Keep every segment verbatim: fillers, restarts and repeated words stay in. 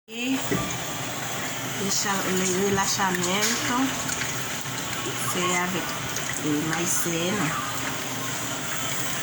E, e cha-, le, le la chamento, se avèk, e, maizena.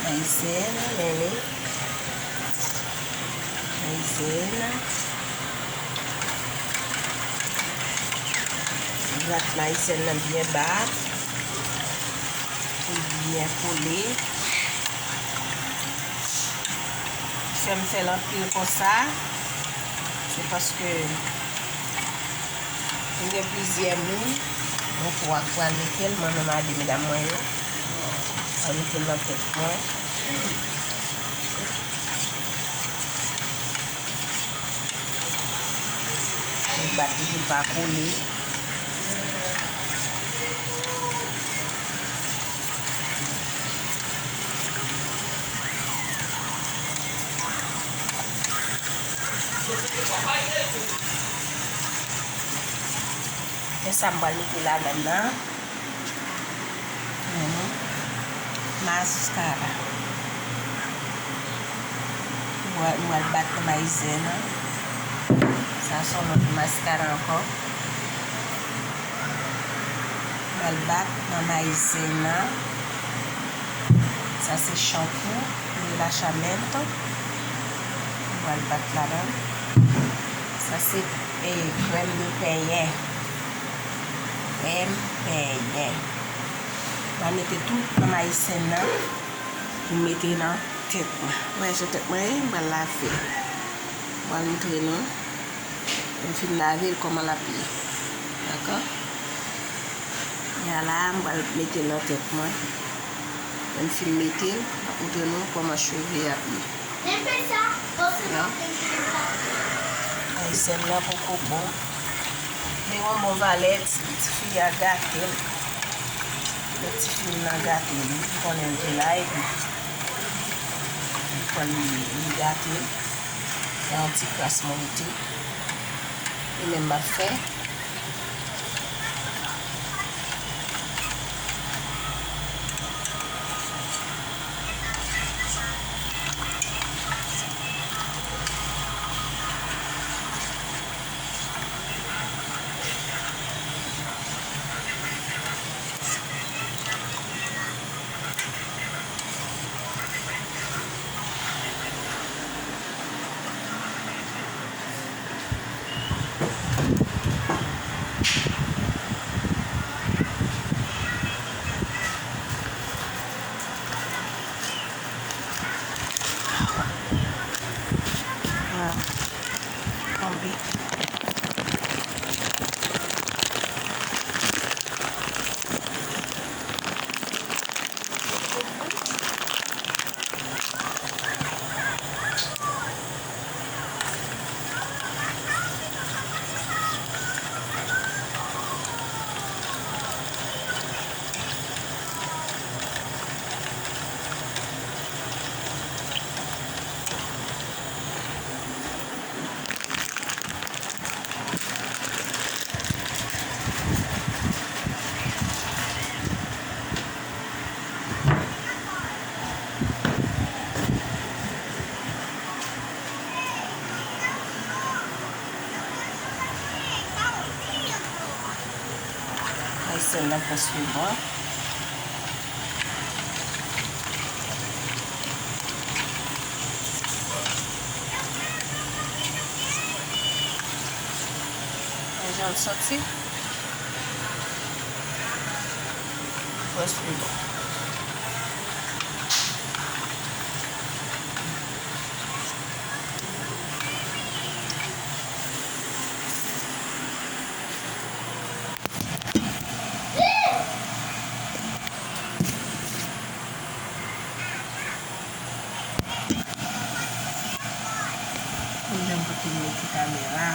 Maizena, men wi. Maizena. Grat maizena byen ba. Pou l byen kole. Fè m fè l anpil konsa, se paske m gen plizyè moun, mwen tou ak pral mete l, mwen menm a de medam mwen yo, pral mete l nan tèt mwen. Mwen bat li pou l pa kole. E sa m pral mete ladann nan. Mhm. Maskara. Mwen, mwen bat nan maizena. Sa se yon lòt maskara ankò. Mwen bat nan maizena. Sa se chanpou, relajamento. Mwen bat ladan. Sa se, e, krèm de penyen. Krèm penyen. Mwen mete tout nan maizena. Pou mete nan tèt mwen. Mwen se tèt mwen ye, mwen lave. Mwen montre nou. Mwen fin lave l kòman l ap ye. Dakò? Ya la, mwen pral mete l nan tèt mwen. Mwen fin mete l, mwen montre nou kòman cheve ap ye. Non? Ay, sèl la poko bon. Li gon bon valè, ti, tifi a gate l. Lè tifi m nan gate l, li konnen l te la, epi li pran li, li gate l. Nan yon ti kras monte. Li menm m ap fè. Waw. Tonbe. Ay, sèl la pase bon. Jan l soti. Pase bon. Mwen menm pou te mete kamera.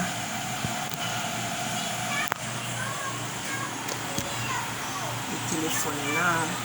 Li telefòn nan.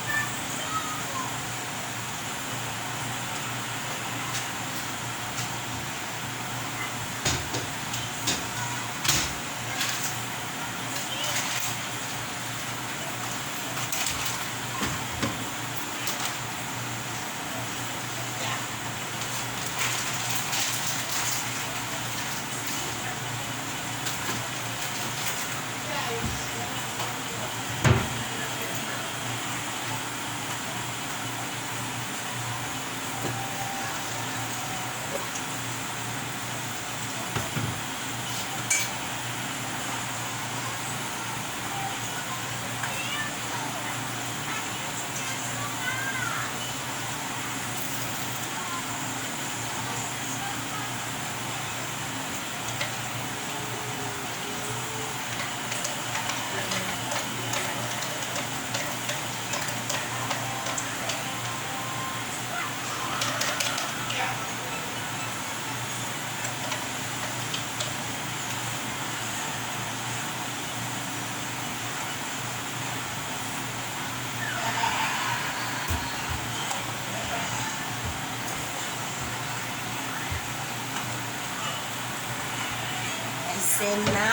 Sèl la,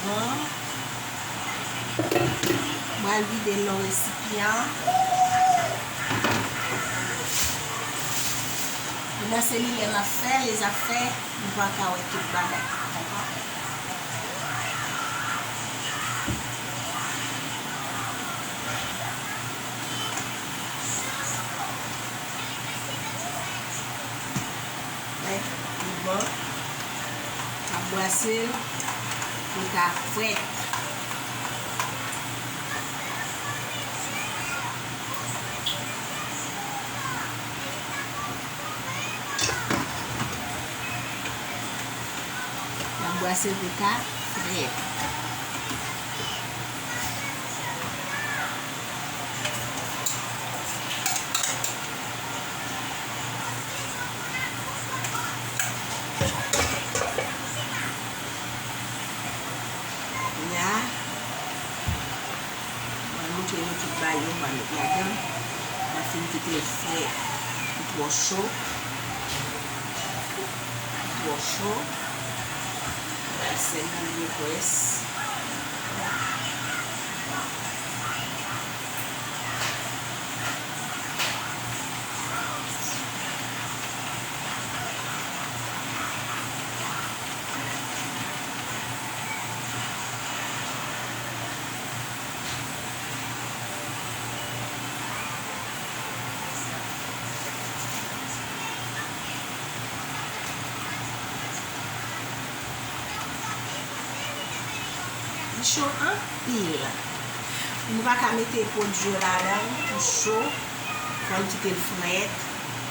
bon, m pral vide l nan resipyan. Pandan se li menm ap fè lèzafè, nou pa ka wè tout bagay. Dakò? Wè, li bon. Ap brase l pou l ka frèt. N ap brase pou l ka frèt. Kounye a, mwen montre nou tout bagay yo, mwen met ladan. Mwen fin kite l frèt. Li twò cho. Li twò cho. Sèl nan li pwès. Li cho anpil. Nou pa ka mete pwodui yo ladan l pou cho. Fò n kite l frèt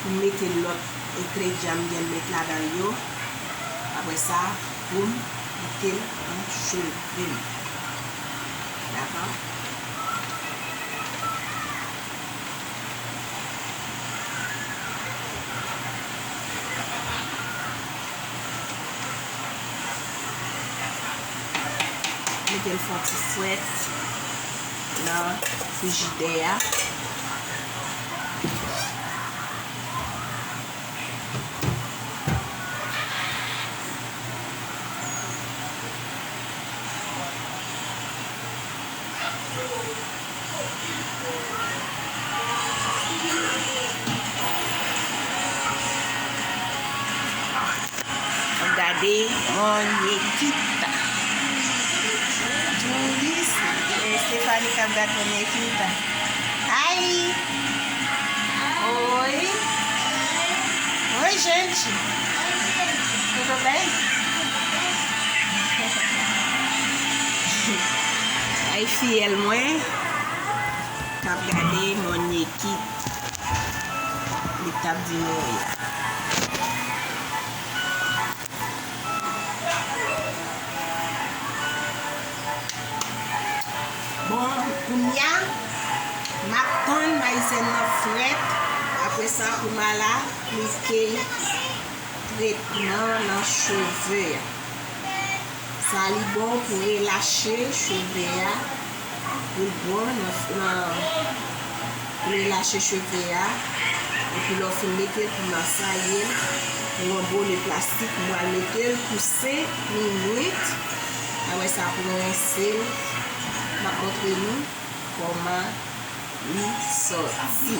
pou m mete lòt engredyan m gen met ladan l yo. Apre sa, pou m mete l nan cheve m. Dakò? Mete l fè yon ti frèt nan frijidè a. Gade monyekit. Touris, e Stephanie k ap gad monyekit. Hi! Oi! Oi, gente! Tudo bem? Ay, fiyèl mwen k ap gade monyekit. Li t ap di nou wi. Bon, kounye a, m ap tann mayizèn nan frèt. Apre sa, kounye a la, m kite tretman nan cheve a. Sa li bon pou relache cheve a, pou l bon nan, nan, pou relache cheve a. Epi lè w fin mete l pou masaye l, pou yon bole plastik, m pral mete l pou senk minit. Apre sa, pou nou rense l, m ap montre nou kòman li sòti.